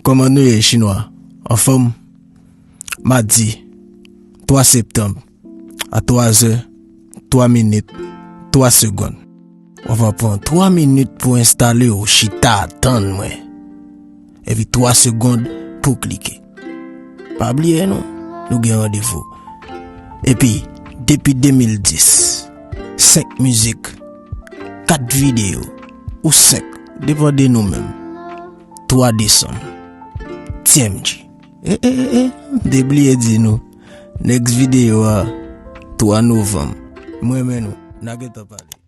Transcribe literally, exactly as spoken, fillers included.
Kòman nou ye, chinwa? Anfòm? Madi twa septanm, a twa zè, twa minit, twa segonn. W ap pran twa minit pou enstale w, chita tann mwen. Epi twa segonn pou klike. Pa bliye non, nou gen randevou. Epi, depi de mil dis, senk mizik, kat videyo, ou senk, depann de nou menm. Twa desanm, T M G. E, e, e, e, m te bliye di nou. Next videyo a, twa novanm. Mwen men nou, n a gentan pale.